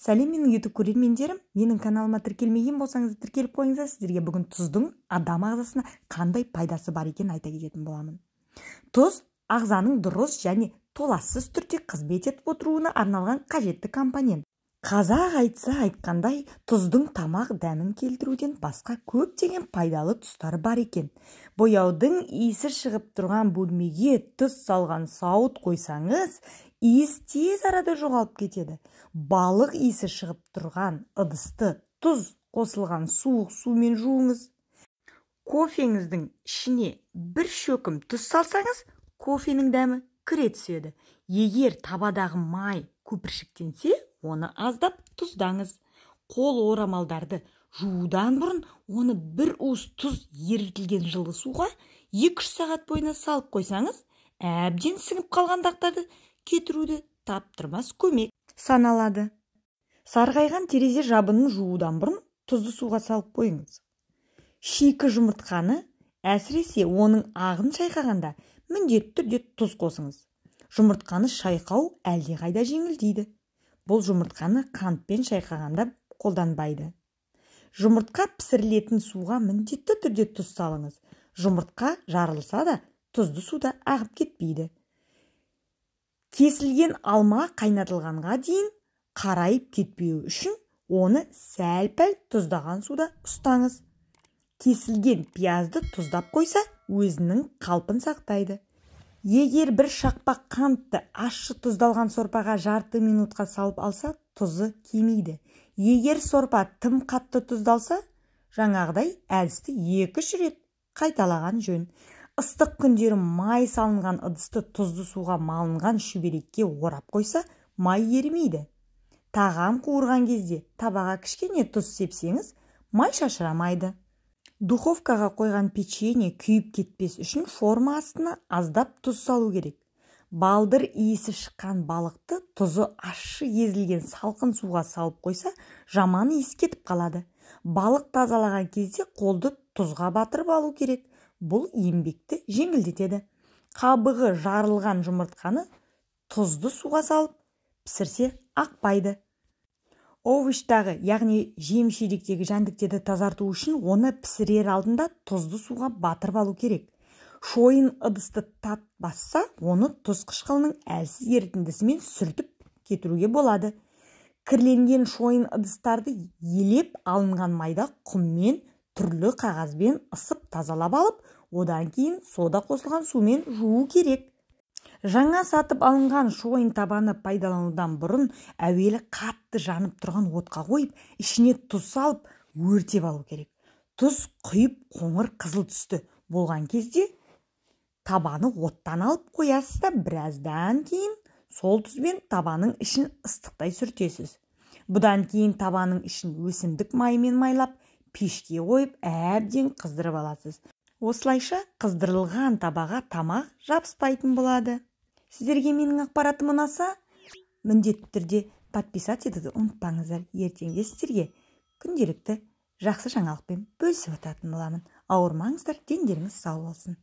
Сәлем, менің YouTube көрермендерім, менің каналыма тіркелмеген болсаңыз, тіркеліп қойыңыздар. Сіздерге бүгін тұздың адам ағзасына қандай пайдасы бар екенін айта кететін боламын. Тұз ағзаның дұрыс және толассыз түрде қызмет етіп отыруына арналған қажетті компонент. Қазақ айтса айтқандай, тұздың тамақ дәмін келтіруден басқа көптеген пайдалы тұстары бар екен. Бояудың иісі шығып тұрған бөлмеге тұз салған сауыт қойсаңыз, иіс тез арада жоғалып кетеді. Балық иісі шығып тұрған ыдысты тұз қосылған суық сумен жуыңыз. Кофеңіздің ішіне бір шөкім тұз салсаңыз, кофенің дәмі кіре түседі. Егер табадағы май көпіршіктенсе, оны аздап тұздаңыз. Қол орамалдарды жуудан бұрын оны бір уыс тұз ерітілген жылы суға 2-3 сағат бойына салып қойсаңыз, әбден сіңіп қалған дақтарды кетіруді таптырмас көмек саналады. Сарғайған терезе жабынын жуудан бұрын тұзды суға салып қойыңыз. Шикі жұмыртқаны, әсіресе оның ағын шайқағанда, міндетті түрде тұз қосыңыз. Жұмыртқаны шайқау әлдеқайда жеңілдейді. Бұл жұмыртқаны қантпен шайқағанда қолданбайды. Жұмыртқа пісірілетін суға міндетті түрде тұз салыңыз. Жұмыртқа жарылса да тұзды суда ағып кетпейді. Кесілген алма қайнатылғанға дейін қарайып кетпеуі үшін оны сәл-пәл тұздаған суда ұстаңыз. Кесілген пиязды тұздап қойса, өзінің қалпын сақтайды. Егер бір шақпақ қантты ащы тұздалған сорпаға жарты минутқа салып алса, тұзы кемиді. Егер сорпа тым қатты тұздалса, жаңағыдай әдісті 2-3 рет қайталаған жөн. Ыстық күндері май салынған ыдысты тұзды суға малынған шүберекке орап қойса, май ерімейді. Тағам қуырған кезде табаға кішкене тұз сепсеңіз, май шашырамайды. Духовкаға қойған печенье күйіп кетпес үшін форма астына аздап тұз салу керек. Балдыр иісі шыққан балықты тұзы ащы езілген салқын суға салып қойса, жаман иіс кетіп қалады. Балық тазалаған кезде қолды тұзға батырып алу керек. Бұл еңбекті жеңілдетеді. Қабығы жарылған жұмыртқаны тұзды суға салып пісірсе ақпайды. Овощтағы, яғни жеміс-жидектегі жәндіктерді тазарту үшін оны пісірер алдында тұзды суға батырып алу керек. Шойын ыдысты тат басса, оны тұз қышқылының әлсіз ерітіндісімен сүртіп кетіруге болады. Кірленген шойын ыдыстарды елеп алынған майда құммен, түрлі қағазбен ысып тазалап алып, одан кейін сода қосылған сумен жуу керек. Жаңа сатып алынған шойын табаны пайдаланудан бұрын әуелі қатты жанып тұрған отқа қойып, ішіне тұз салып, өртеп алу керек. Тұз құйып қоңыр қызыл түсті болған кезде табаны оттан алып қоясыз да, біраздан кейін сол тұзбен табаның ішін ыстықтай сүртесіз. Бұдан кейін табаның ішін өсімдік майымен майлап, пешке қойып, әбден қыздырып аласыз. Осылайша қыздырылған табаға тамақ жабыспайтын болады. Сіздерге менің ақпаратым ұнаса, міндетті түрде подписаться етуді ұмытпаңыздар. Ертеңге сіздерге күнделікті жақсы жаңалықпен бөлісіп отыратын боламын. Ауырмаңыздар, дендеріңіз сау болсын.